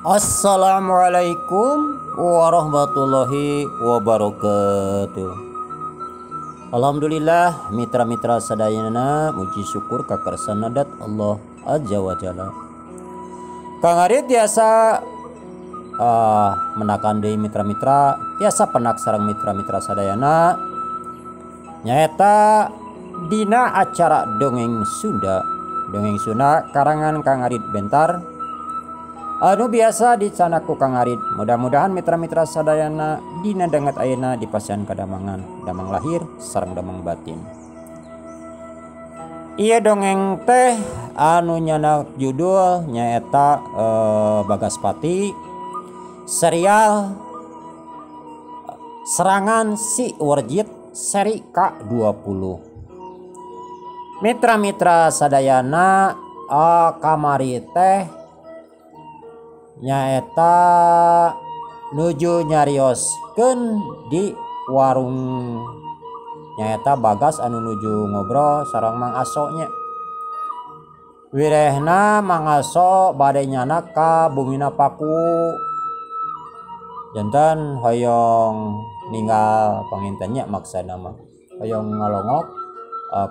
Assalamualaikum warahmatullahi wabarakatuh. Alhamdulillah mitra-mitra sadayana muji syukur kakersan dat Allah azza wa jalla. Kang Arit tiasa menakan deui mitra-mitra, tiasa penak sareng mitra-mitra sadayana nyaeta dina acara dongeng Sunda. Dongeng Sunda karangan Kang Arit Bentar anu biasa dicanak ku Kang Arit. Mudah-mudahan mitra-mitra sadayana dina danget ayeuna dipasihan kadamangan, damang lahir sareng damang batin. Ieu dongeng teh anu nyanak judul nyaeta Bagaspati serial Serangan Si Werjit seri K20. Mitra-mitra sadayana kamari teh nyaeta nuju nyarioskeun di warung nyaeta Bagas anu nuju ngobrol sareng Mang Aso nya. Wirehna Mang Aso bade nyanak ka bumina Paku. Janten hoyong ninggal panginten nya maksana mah hoyong ngalongok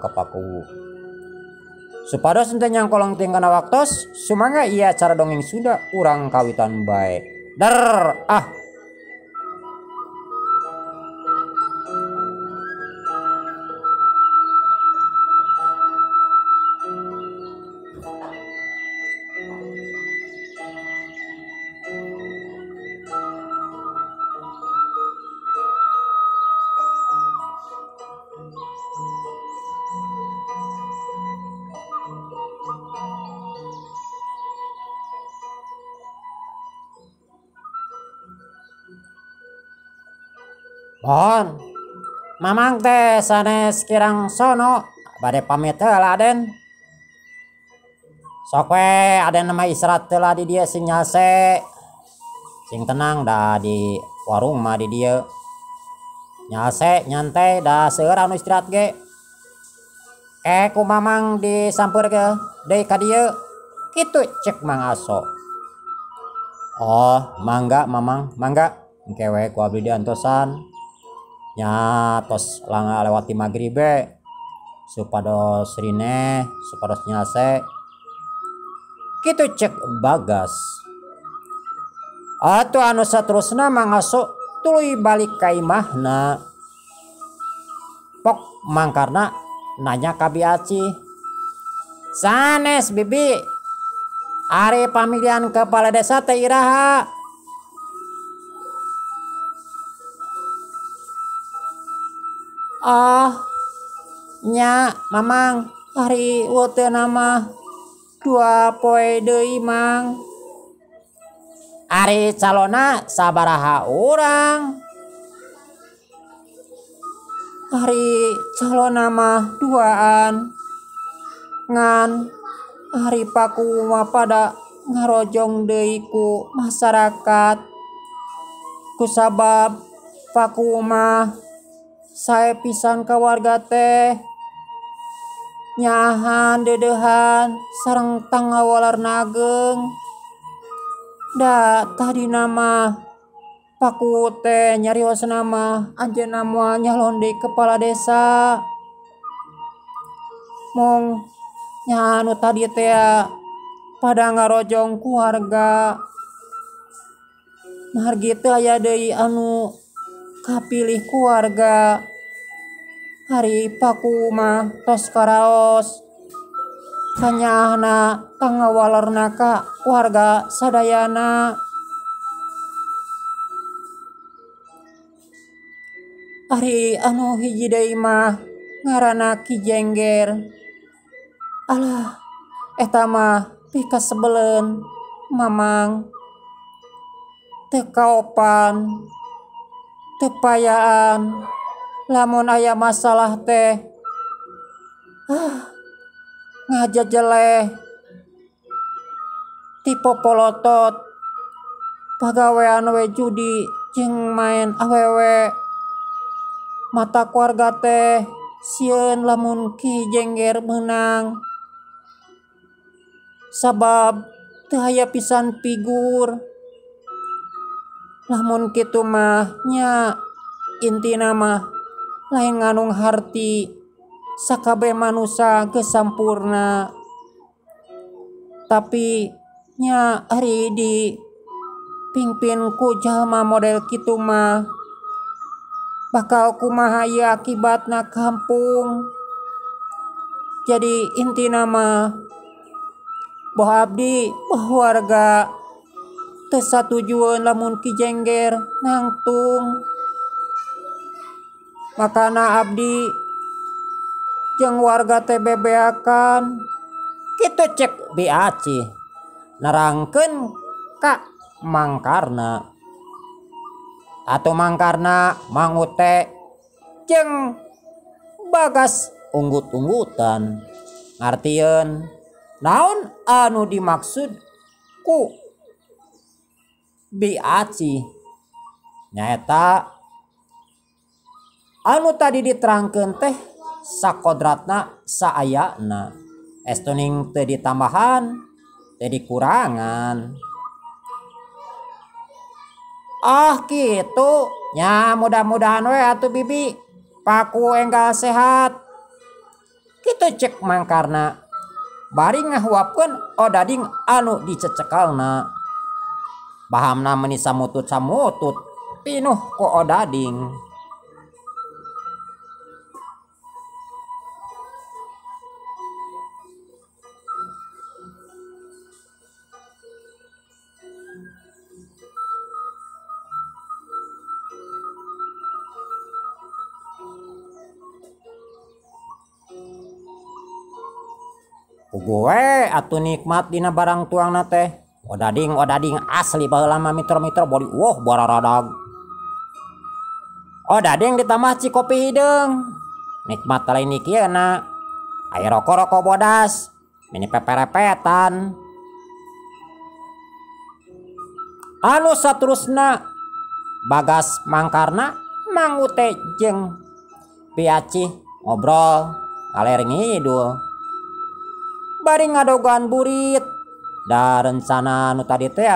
ka Paku. Supados henteu nyangkolong teuing kana waktos, sumangga ieu acara dongeng Sunda urang kawitan bae. Der ah. Mohon Mamang teh sanes kirang sono bade pamit heula Aden. Sok we Aden mah istirahat heula di dieu sing nyalse. Sing tenang da di warung mah di dieu. Nyalse nyantai da seueur anu istirahat ge. Ku Mamang disampeurkeun deui ka dieu. Kitu cek Mang Aso. Oh, mangga Mamang, mangga. Engke we ku abdi diantosan. Nya tos langa lewati magrib supados rine supados nyalse kitu cek Bagas. Atuh anu saterusna Mang Aso tuluy balik ka imahna. Pok mangkarna nanya ka Bi Aci, sanes bibi ari pamilihan kepala desa teh iraha? Oh nya Mamang ari weuteuna mah 2 poe deui Mang. Ari calona sabaraha urang? Ari calona mah 2an. Ngan ari Paku mah pada ngarojong deui ku masyarakat. Kusabab Paku mah sae pisan ka warga teh nyahan dedehan sareng tangawalarna ageng. Da tadi nama Paku teh nyariosna mah anjeunna moal nyalon deui kepala desa. Mong nya anu tadi teh pada ngarojong ku warga. Margi teu aya deui anu kapilih ku warga. Ari Paku mah tos karaos kanyaahna tangawalerna ka warga sadayana. Ari anu hiji deui mah ngaranna Ki Jengger. Alah eta mah pikasebeleun Mamang. Teu kaopan teu payaan lamun aya masalah teh ngajejeleh tipe polotot pagawean we judi jeung main awewe. Mata keluarga teh sieun lamun Ki Jengger meunang sabab teu aya pisan figur Lamun kitu mah nya intina mah lain nganung harti sakabeh manusa geus sampurna. Tapi nya ari di pingpin ku jalma model kitu mah bakal kumaha ieu akibatna kampung. Jadi intina mah boh abdi boh warga teu satujueun lamun Ki Jengger nangtung. Makana abdi jeung warga teh bebeakan. Kitu cek Bi Acih nerangkeun ka Mang Karna. Atuh Mang Karna Mang Ute jeung Bagas unggut-unggutan ngartieun naon anu dimaksud ku Bi Acih. Nyaeta anu tadi diterangkeun teh sakodratna saayana, estuning teu ditambahan teu dikurangan. Ah kitu nya, mudah-mudahan we atuh bibi paku enggal sehat. Kitu cek Mang Karna bari ngahuapkeun odading anu dicecekalna. Bahamna meuni samutut-samutut pinuh ku odading. Puguh we atuh nikmat dina barang tuangna teh. Odading odading asli baheula mah mitro-mitro bori woh bararadag. Odading ditambah cikopi hideung. Nikmat lain ikieuna. Aya rokok-rokok bodas, mini peperepetan. Anu saterusna Bagas Mang Karna Mang Ute jeung Bi Acih ngobrol ngaler ngidul. Bari ngadogan burit. Da rencana nu tadi teh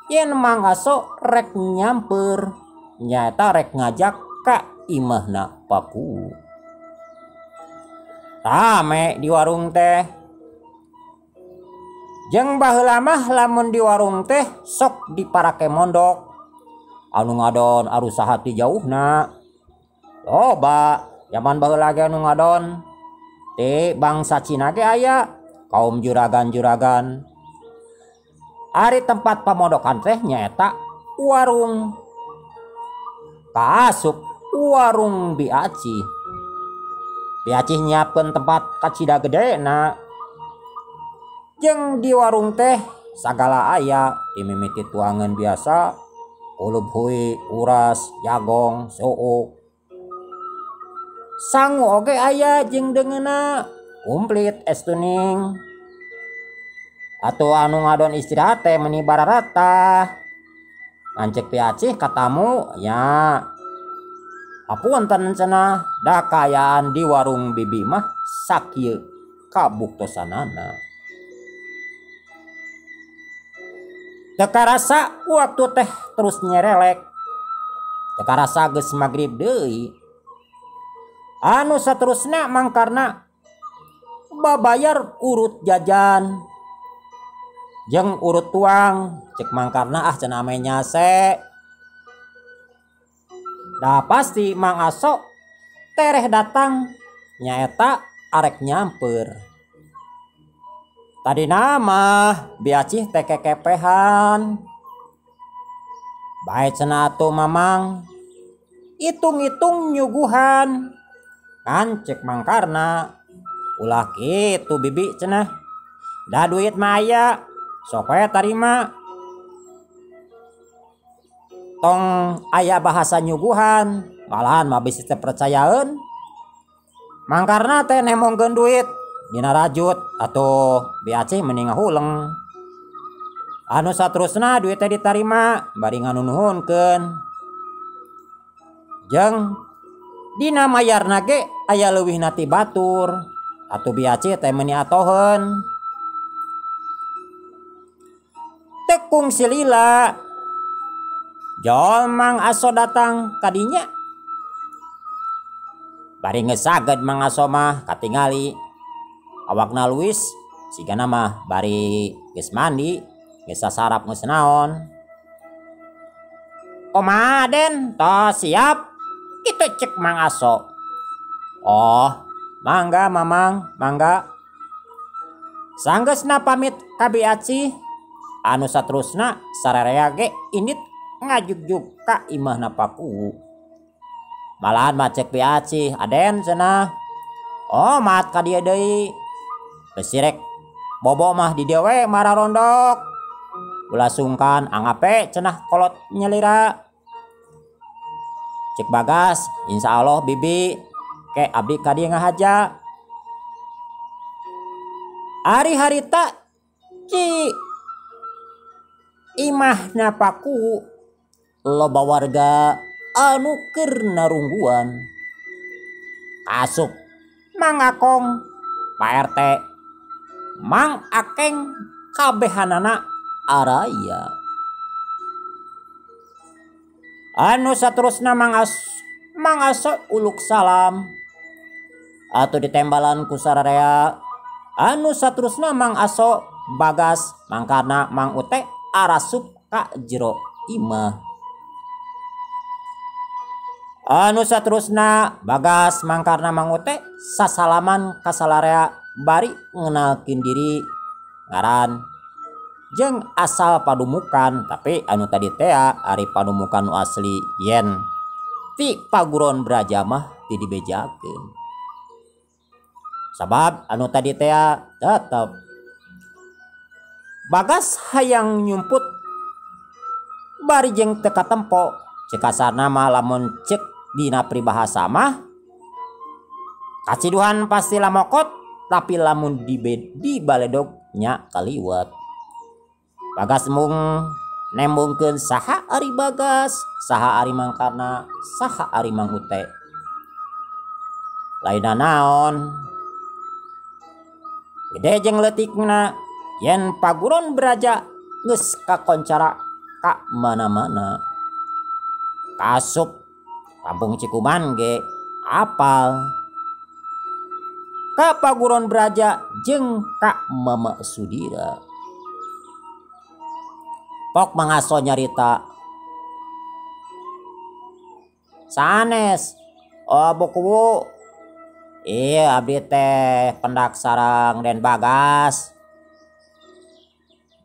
yen Mang Aso rek nyamper nyaeta rek ngajak ka imahna Paku. Rame di warung teh. Jeung baheula mah lamun di warung teh sok diparake mondok. Anu ngadon arus saha ti jauhna. Loba jaman baheula ge anu ngadon ti bangsa Cina ge aya, kaum juragan-juragan. Ari tempat pamondokan teh nyaeta warung. Kaasup warung Bi Acih. Bi Acih nyiapkeun tempat kacida gedena. Jeung di warung teh sagala aya, dimimiti tuangan biasa, kulub hui, uras, jagong, suuk. Sangu oge aya jeung deungeuna, komplit estuning. Atuh anu ngadon istirahat teh meuni bararata. Ngancek Bi Acih katamu nya. Apunten cenah, da kaayaan di warung bibi mah sakieu kabuktosanana. Teu karasa waktu teh terus nyerelek. Teu karasa geus magrib deui. Anu saterusna Mang Karna babayar urut jajan jeung urut tuang. Cek Mang Karna ah cenah ame nyase. Da pasti Mang Aso tereh datang nyaeta arek nyamper. Tadi nama Bi Acih teh kekepehan. Bae cenah atuh mamang hitung-hitung nyuguhan. Kan cek Mang Karna ulah kitu bibi cenah. Da duit mah aya, sok we tarima. Tong aya bahasa nyuguhan, malahan mah bisi teu percayaeun. Mang Karna teh nemongkeun duit dina rajut atuh Bi Acih mending ngahuleng. Anu saterusna duit teh ditarima bari nganunuhunkeun. Jeung dina mayarna ge aya leuwihna ti batur. Atuh Bi Acih teh meuni atoheun. Teu kungsi lila. Jol Mang Aso datang kadinya. Bari ngesaged Mang Aso mah katingali awakna Luis sigana mah bari geus mandi, geus sasarap geus naon. Kumaha Den, tos siap? Kitu cek Mang Aso. Oh, mangga Mamang, mangga. Sanggeusna pamit ka Bi Acih, anu saterusna sararea ge indit ngajugjug ka imahna Pakuwu. Malahan mah cek Bi Acih, Aden cenah. Oh, maat ka dieu deui. Besi rek bobo mah di dieu we mararondok. Ulah sungkan angape cenah kolot nyelira. Cek Bagas, insyaallah bibi ke abdi ka dieu ngahaja. Ari harita ci imahna Pakuwu loba warga anu keur narungguan. Asup Mang Akong, Pak RT, Mang Akeng kabehanana araya. Anu saterusna Mang Aso uluk salam atau ditembalan ku sararea. Anu saterusna Mang Aso Bagas mangkana Mang Ute arasup ka jero imah. Anu saterusna Bagas mangkarna Mang Ute sasalaman ka salarea bari ngenalkeun diri ngaran jeung asal padumukan, tapi anu tadi tea ari padumukan nu asli yen ti Paguron Braja mah ti dibejakeun. Sabab anu tadi tea tetep Bagas hayang nyumput bari jeung teu katempo. Cek kasarna mah lamun cek dina peribahasa mah kaciduhan pasti lamokot, tapi lamun di baledog nya kaliwat. Bagas mung nembungkeun saha ari Bagas, saha ari Mangkarna, saha ari Mang Ute. Lainna naon? Gede jeung leutikna yen Paguron Braja geus kakoncara ka mana-mana. Kasup kampung Cikuman ge apal ka Paguron Braja jeung ka Mama Sudira. Pok Mang Aso nyarita sanes, oh buku iya abdi teh pendak sarang Den Bagas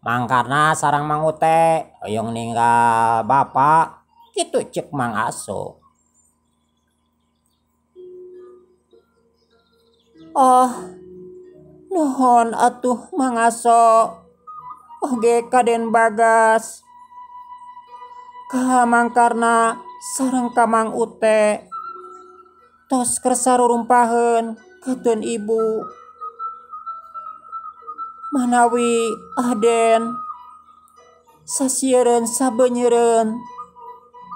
mangkarna sarang Mang Ute hoyong ninggal bapak kitu cek Mang Aso. Oh nuhun atuh Mang Aso, oge ka Den Bagas ka Mangkarna sareng ka Mang Ute tos kersa rurumpaheun kateun ibu. Manawi Aden sasiereun sabenyeureun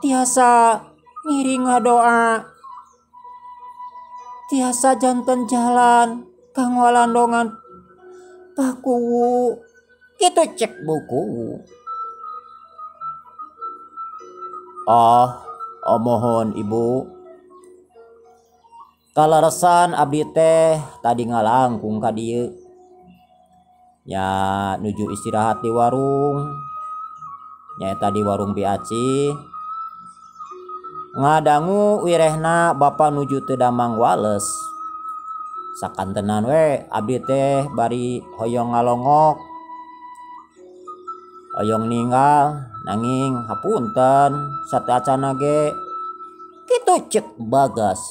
tiasa ngiring ngadoa, tiasa janten jalan kanggo landongan Pakuwu kitu cek buku. Oh, oh mohon ibu, kaleresan abdi teh tadi ngalangkung ka dieu nya nuju istirahat di warung nyaeta di warung Bi Acih. Ngadangu wirehna bapa nuju teu damang wales. Sakantenan we abdi teh bari hoyong ngalongok, hoyong ninggal, nanging hapunten sateuacana ge kitu cek Bagas.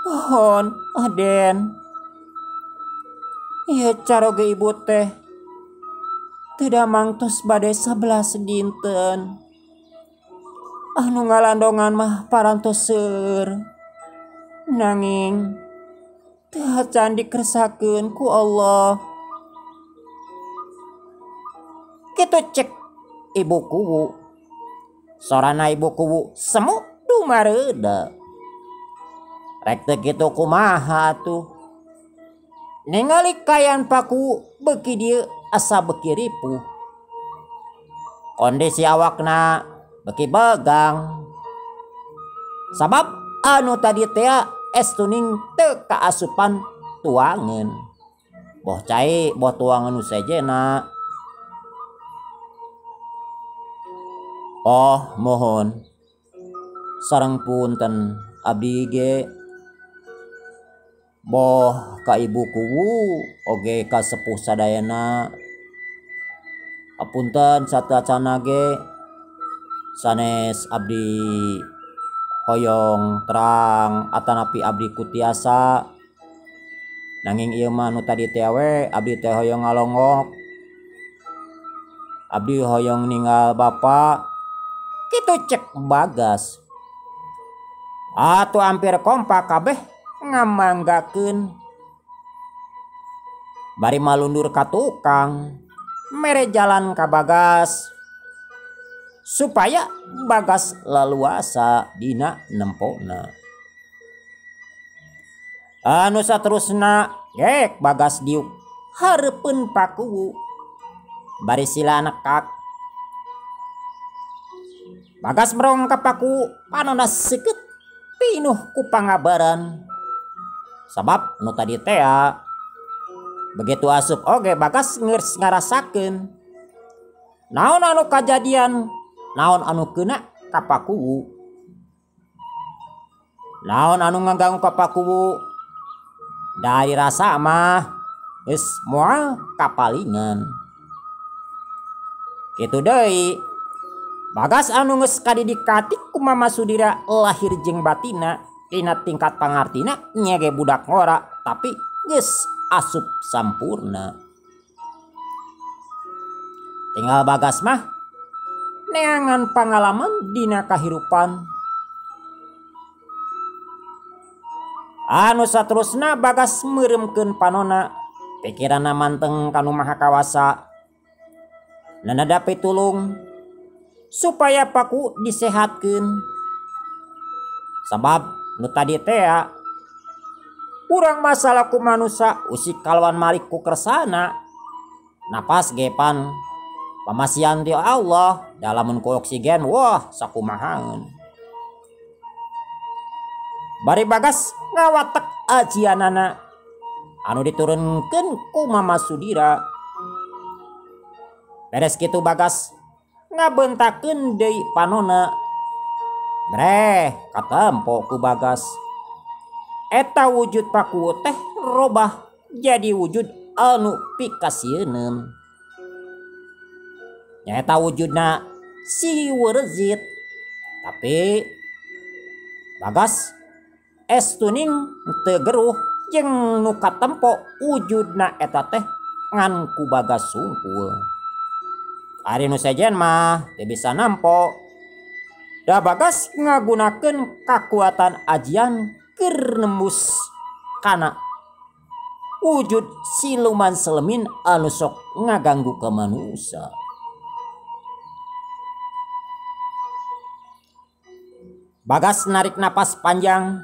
Pohon Aden, ieu caroge ibu teh teu damang tos bade 11 dinten. Anu ngalandongan mah parantos seueur, nanging teu acan dikersakeun ku Allah. Kitu cek ibu kuwu. Sorana ibu kuwu semu dumareuda. Rek teu kitu kumaha atuh. Ningali kayan Pakuwu beuki dieu asa beuki ripuh. Kondisi awakna beki begang. Sabab anu tadi teh estuning teu kaasupan tuangeun. Boh cai boh tuangan nu sejena. Oh mohon sareng punten abdi ge boh ka ibu kuwu oge ka sepuh sadayana. Apunten sateuacanna ge sanes abdi hoyong terang atanapi abdi kutiasa. Nanging ieu mah nu tadi teh we abdi teh hoyong ngalongok. Abdi hoyong ninggal bapa. Kitu cek Bagas. Atuh hampir kompak kabeh ngamanggakeun. Bari malundur ka tukang mere jalan ka Bagas supaya Bagas leluasa dina nempona. Anu saterusna gek Bagas diuk hareupeun pakuwu. Bari sila nekak. Bagas merong ka paku panona seukeut pinuh ku pangabaran. Sabab nu tadi tea begitu asup oge Bagas geus ngarasakeun naon anu kajadian, naon anu keuna ka pakuwu. Naon anu ngaganggu ka pakuwu. Dari rasa mah geus moal kapalingan. Kitu deui Bagas anu geus kadidikatik ku Mama Sudira lahir jeung batina dina tingkat pangartina nya ge budak ngora tapi geus asup sampurna. Tinggal Bagas mah neangan pangalaman dina kahirupan. Anu saterusna Bagas meureumkeun panona, pikiranna manteng kanu Maha Kawasa. Nanada pitulung supaya paku disehatkeun. Sabab nu tadi tea urang masalah ku manusa usik kalawan malik ku kersana. Napas gepan pamasian ti Allah dalamun ku oksigen wah sakumahaeun. Bari Bagas ngawatek ajianana anu diturunkeun ku Mama Sudira. Beres kitu Bagas ngabentakeun deui panona. Breh katempo ku Bagas. Eta wujud paku teh robah jadi wujud anu pikasieuneun. Nyaeta wujudna si Werezit. Tapi Bagas estuning teu geruh jeung nu katempo wujudna eta teh ngan ku Bagas sungkul. Ari nu sejen mah teu bisa nampo. Da Bagas ngagunakeun kakuatan ajian keur nembus kana wujud siluman selemin anu sok ngaganggu ka manusia. Bagas narik napas panjang.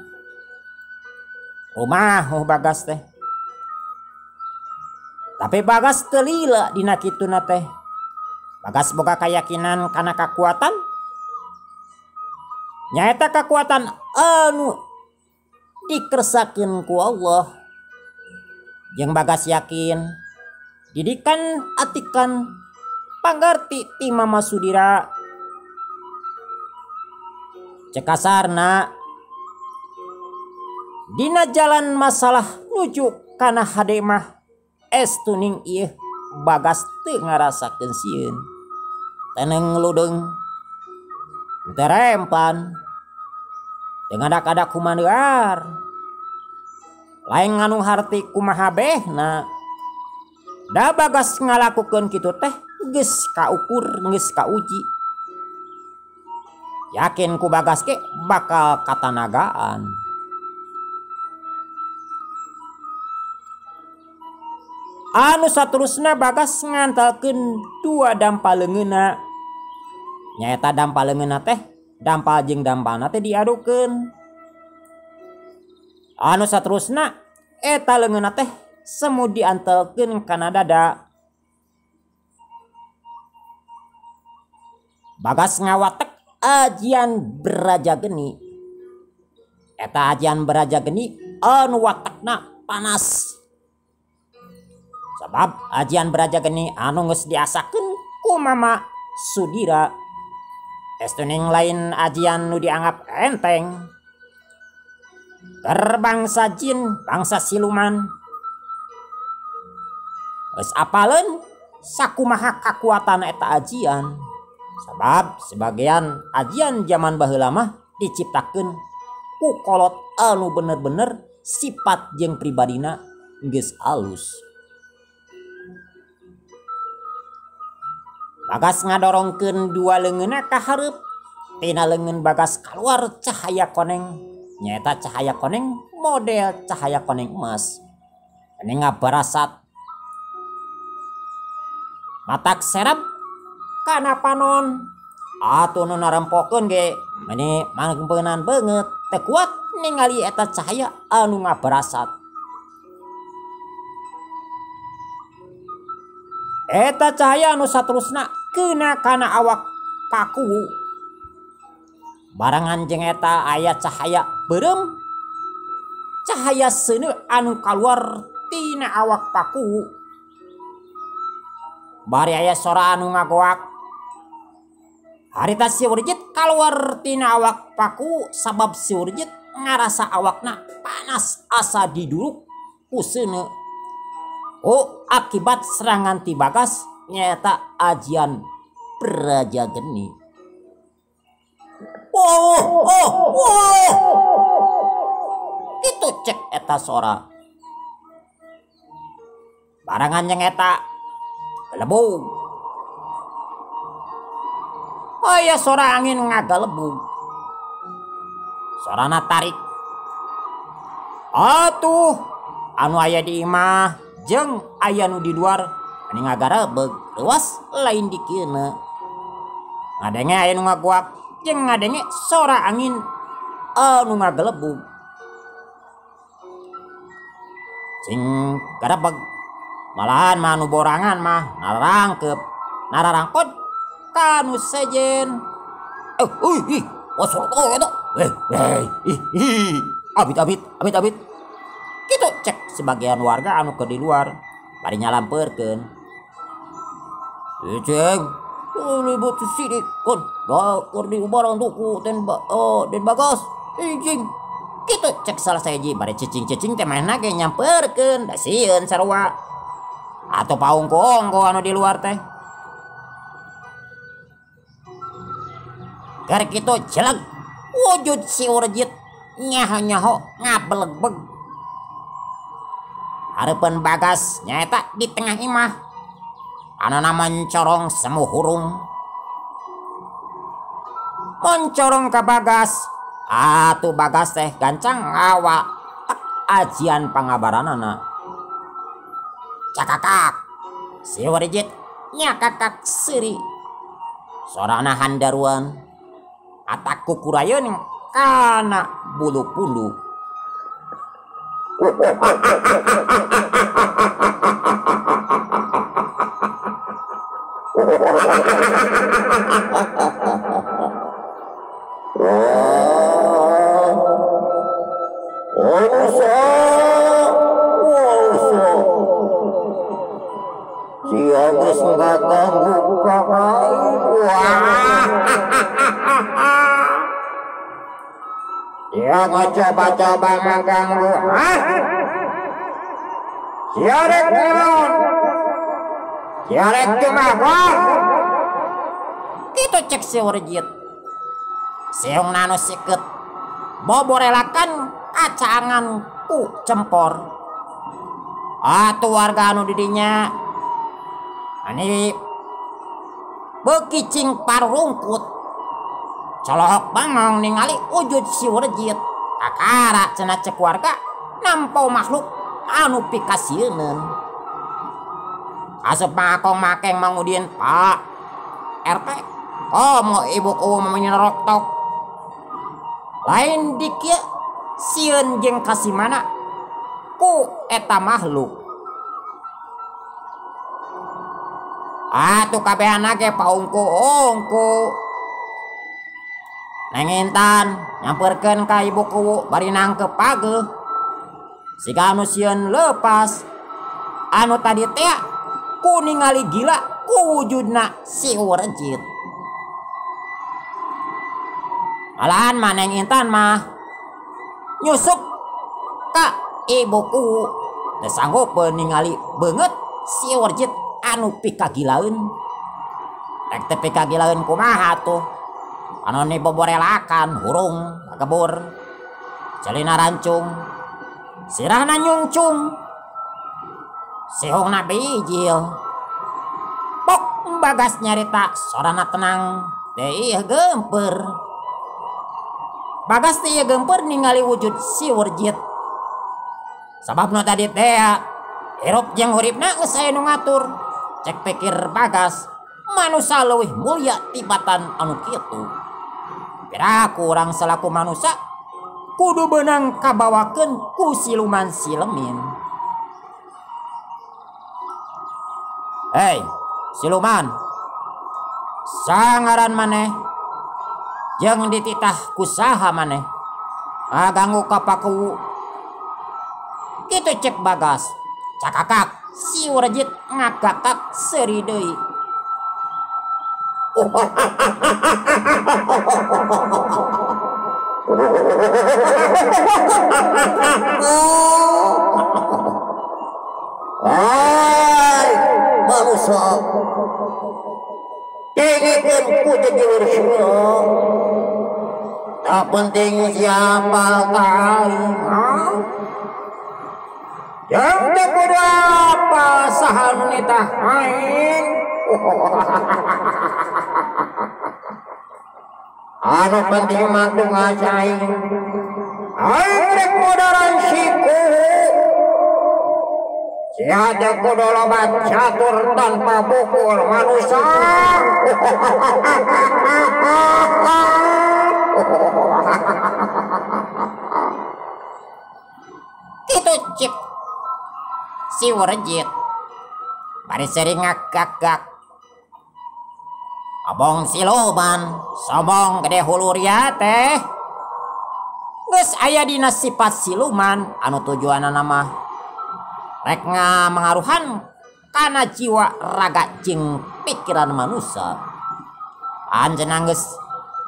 Rumah oh Bagas teh. Tapi Bagas teu lila dina kituna teh. Bagas boga kayakinan kana kakuatan. Nyaeta kakuatan anu dikersakeun ku Allah. Jeung Bagas yakin didikan atikan pangarti ti Mama Sudira. Cek kasarna dina jalan masalah nuju kana hade mah estuning ieu Bagas teu ngarasakeun sieun. Teneng ludeung teu rempan teu ngadak-adak kumaneuar. Lain nganu harti kumaha behna. Da Bagas ngalakukeun kitu teh geus kaukur geus kauji. Yakin ku Bagas ge bakal katanagaan. Anu saterusna Bagas ngantalkeun dua dampal leungeunna. Nyaeta dampal leungeunna teh dampal jeung dampalna teh diadukeun. Anu saterusna eta leungeunna teh semu diantelkeun kana dada. Bagas ngawatek ajian Braja Geni. Eta ajian Braja Geni anu watekna panas. Sabab ajian Braja Geni anu geus diasakeun ku Mama Sudira. Estuning lain ajian nu dianggap enteng. Terbangsa jin, bangsa siluman. Geus apaleun sakumaha kakuatan eta ajian. Sabab sebagian ajian zaman baheula mah diciptakeun ku kolot anu bener-bener sifat jeung pribadina geus alus. Bagas ngadorongkeun dua leungeunna ka hareup. Tina leungeun Bagas kaluar cahaya koneng. Nyaeta cahaya koneng model cahaya koneng emas. Ini ngabarasat. Matak serap kana panon. Atuh nu narempokeun ge meni mangpeunan beungeut teu kuat ningali eta cahaya anu ngabarasat. Eta cahaya anu saterusna kena kana awak Pakuwu. Barengan jeung eta aya cahaya beureum, cahaya seuneu anu kaluar tina awak Pakuwu. Bari aya sora anu ngagoak. Harita si Urjit kaluar tina awak Pakuwu sabab si Urjit ngarasa awakna panas asa diduruk ku seuneu. Oh, akibat serangan ti Bagas nyaeta ajian Braja Geni. Oh, oh, oh. Kitu cek eta sora. Barengan jeung eta gelebug. Aya sora angin ngagalebug. Sorana tarik. Atuh anu aya di imah jeung aya nu di luar anu ngagarebeg leuwas lain dikeuna. Ngadenge aya nu ngaguak jeung ngadenge sora angin anu ngagelebug. Cing garebeg malahan mah nu borangan mah narangkep nararangkot ka nu sejen. Ih wasor eta. Ih ih abit abit abit abit. Kitu cek sebagian warga anu ke di luar bari nyalampeurkeun. Ceng, ribut sidik kon, da keur diubaran tuh ku den den Bagas. Cing. Kitu cek salah sahiji bari cicing-cicing teh manehna ge nyampeurkeun, da sieun sarua. Atau paungko-ongko anu di luar teh. Keur kitu jeleg wujud si Urjit nyaho-nyaho ngabelegbeg. Hareupeun Bagas nyaeta di tengah imah. Anana mencorong semu hurung. Mencorong ka Bagas. Atuh Bagas teh gancang ngawa tek ajian pangabaranana. Cakakak. Si Urjit nyakakak seuri. Sorana handaruan. Atak kukurayeun kana bulu pundu. Dia coba-coba mengganggu. Hah? Siarek naon? Siarek kumaha? Kitu cek si Urjit. Seung nanu siket. Boborelakan kacangan ku cempor. Atuh warga anu didinya. Ani bekicing parungkut. Colohok bangong ningali wujud si Urjit. Kakara cenah cek warga nampo makhluk anu pikasieuneun. Asup makong makeng mangudin Pak RT. Komo ibu ku menyerok tok. Lain dikieu sieun jeung kasimana ku eta makhluk. Atuh kabehana ge paungku-ungku. Neng Intan nyamperkeun ka ibu kuwu bari nangkep pageuh. Siga anu sieun leupas. Anu tadi teh ku ningali gila ku wujudna si Warjit. Malahan mah Neng Intan mah nyusup ka ibu kuwu. Teu sanggup ningali beungeut si Warjit anu pikagilaeun. Rek teu pikagilaeun kumaha tuh? Anu ni boborelakan hurung kagebur. Celina rancung. Sirahna nyungcung. Sihungna bijil. Pok Bagas nyarita sorana tenang teh ieu geumpeur. Bagas teh ieu geumpeur ningali wujud si Warjit. Sabab nu tadi teh hirup jeung huripna geus aya nu ngatur. Cek pikir Bagas, manusa leuwih mulia tibatan anu kitu. Piraku urang salaku manusa kudu beunang kabawakeun ku siluman silemin. Hei, siluman. Sangaran maneh jeung dititah ku saha maneh? Ngaganggu ka pakuwu. Kitu cek Bagas. Cakakak si Warjit ngagakak seuri deui. Hai manusia, dengekeun ku jejeur sia. Tak penting siapa aing, yang teu kudu apa saha nu nitah aing. Anu penting mah tungas aing. Aing rek modaran si kuhu. Sia teu kudu loba catur tanpa pukul manusia. Kitu cek si Warjit. Bari sering ngagak-gak. Abong siluman sombong gede huluria teh. Geus aya dina sifat siluman anu tujuanana mah rek ngamangaruhan kana jiwa raga jeung pikiran manusia. Anjeunna geus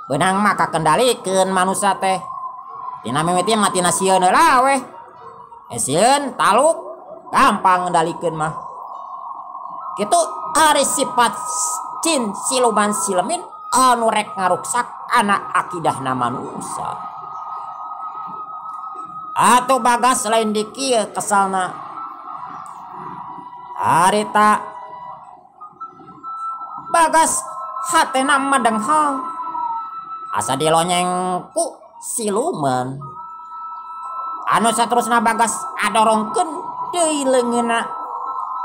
beunang mah kakendalikeun manusia teh. Tina mimiti mah tina sieun heula weh. Sieun taluk gampang ngendalikeun mah. Kitu ari sifat jin siluman silemin anu rek ngaruksak kana akidahna manusia. Atuh Bagas lain di kieu kesalna. Harita Bagas hatena madenghal asa dilonyeng ku siluman. Anu saterusna Bagas adorongkeun deui leungeunna.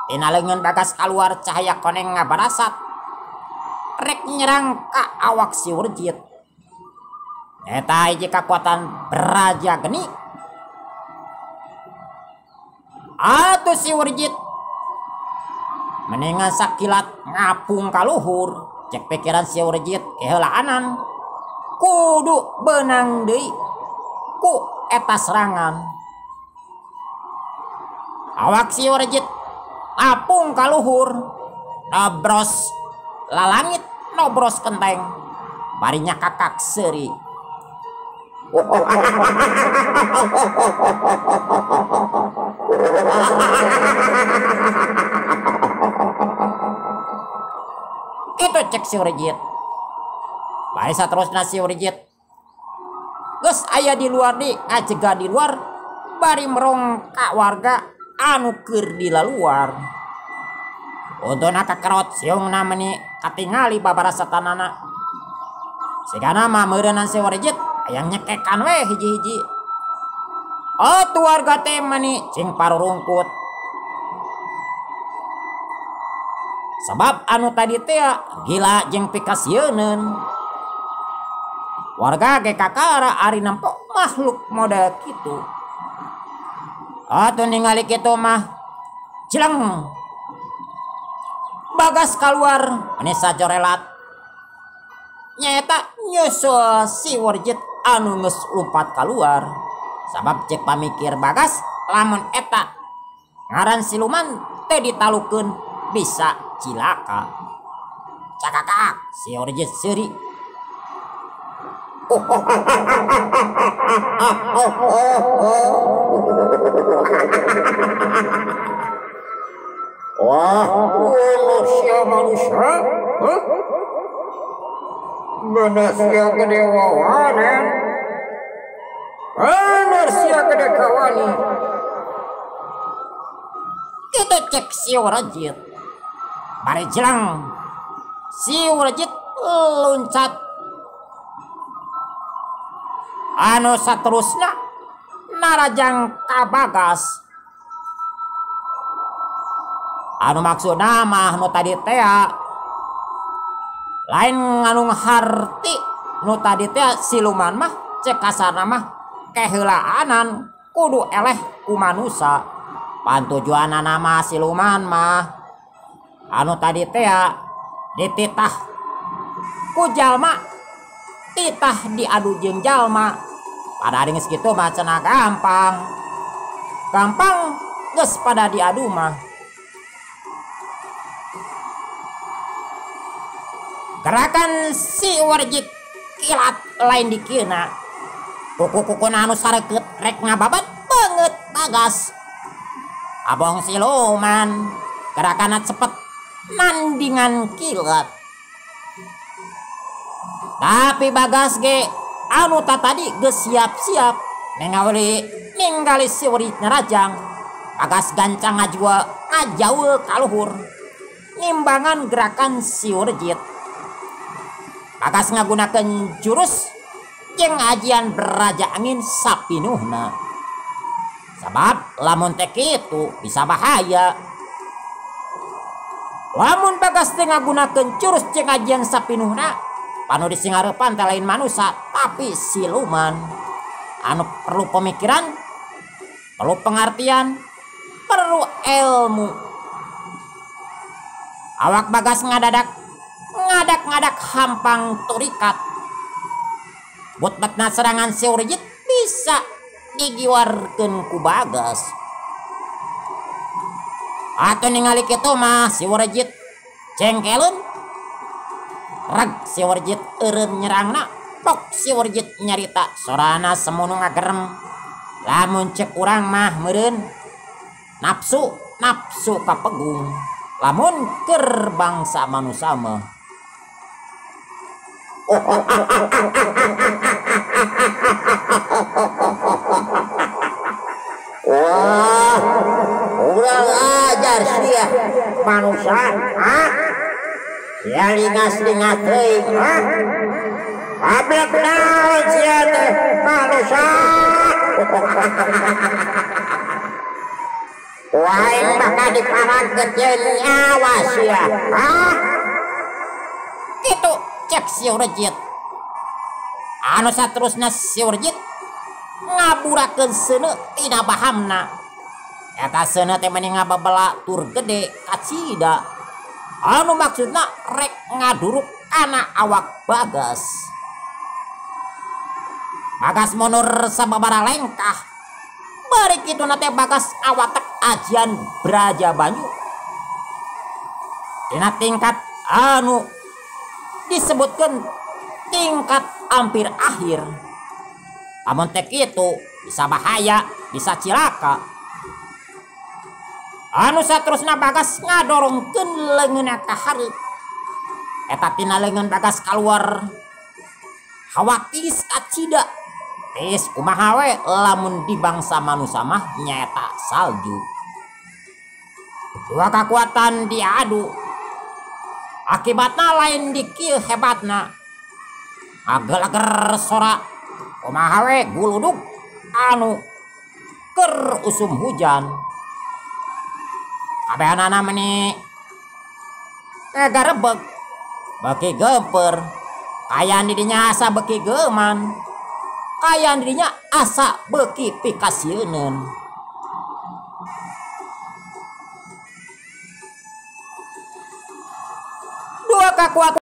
Tina leungeun Bagas kaluar cahaya koneng ngabarasat rek nyerang ka awak si Warjit. Eta hiji kakuatan beraja geni. Atuh si Warjit mendingan sakilat ngapung ka luhur. Cek pikiran si Warjit keheulaanan kudu beunang deui ku eta serangan. Awak si Warjit ngapung ka luhur, nobros lalangit, nobros kenteng, bari nyakakak seuri. Itu cek si Warjit. Bari saterusna si Warjit geus aya di luar di ngajega di luar bari merong ka warga anu keur di laluar. Untuna kakerot siungna meuni katingali babarasatanana. Sigana mah meureunan si Warjit hayang nyekekan we hiji-hiji. Atuh warga teh meuni cing parurungkut. Sabab anu tadi teh gila jeung pikasieuneun. Warga ge kakara ari nempo makhluk model kitu. Atuh ningali kitu mah cileng. Bagas kaluar meni sajorelat. Nyaeta nyusul si Warjit anu geus lumpat kaluar. Sabab cek pamikir Bagas lamun eta ngaran siluman teh ditalukeun bisa cilaka. Cakakak si Warjit seuri. Wah, manusia manusia, huh? Bener sia gede wawanan, bener sia gede kawani. Kita cek si Warjit. Bari jelang si Warjit loncat. Anu saterusna narajang ka Bagas. Anu maksudna mah nu tadi tea lain nganu harti nu tadi tea siluman mah cek kasarna mah keheulaanan kudu eleh ku manusa. Pantujuanana mah siluman mah anu tadi tea dititah ku jalma, titah diadu jeung jalma. Pada geus kitu mah cenah gampang. Gampang geus pada diadu mah. Gerakan si Warjit kilat lain dikieuna. Kuku-kukuna anu sareukeut rek ngababat beungeut Bagas. Abong siluman gerakanna cepet nandingan kilat. Tapi Bagas ge anu tadi geus siap-siap ninggali si Warjit narajang. Bagas gancang ngajua ngajaul ka luhur nimbangan gerakan si Warjit. Bagas ngagunakeun jurus jeung ajian beraja angin sapinuhna. Sabab lamun teh kitu bisa bahaya. Lamun Bagas teh ngagunakeun jurus jeung ajian sapinuhna, panu disingareupan teh lain manusa tapi siluman. Anu perlu pemikiran, perlu pengertian, perlu ilmu. Awak Bagas ngadadak ngadak-ngadak hampang turikat. Butbatna serangan si Warjit bisa digiwarkeun ku Bagas. Atuh ningali kitu mah si Warjit cengkelun. Reg si Warjit eureun nyerangna, pok si Warjit nyarita sorana semunu ngagerem. Lamun cek urang mah meureun nafsu nafsu kapegung. Lamun keur bangsa manusa mah. Wah, kurang ajar sia manusia, ha? Sia lingas-lingas teuing, ha? Ablek naon sia teh manusia? Waing bakal diparagkeun nyawa sia, ha? Kitu cek si Warjit. Anu saterusna si Warjit ngaburakeun seuneu tina bahamna. Eta seuneu teh meni ngababela tur gede kacida. Anu maksudna rek ngaduruk kana awak Bagas. Bagas mundur sababaraha lengkah. Bari kituna teh Bagas awatek ajian Braja Banyu. Dina tingkat anu disebutkan tingkat hampir akhir. Lamun teh kitu bisa bahaya, bisa cilaka. Anu saterusna Bagas ngadorongkeun leungeunna ka hareup. Eta tina leungeun Bagas kaluar hawa tiis kacida. Tiis kumaha we lamun di bangsa manusa mah nyaeta salju. Dua kakuatan diadu. Akibatna lain dikieu hebatna. Agelager sora kumaha we guludug anu keur usum hujan. Kabehanana meni ngagarebeg beuki geumpeur. Kayan didinya asa beuki geuman. Kayan didinya asa beuki pikasieuneun. Dua kakuatan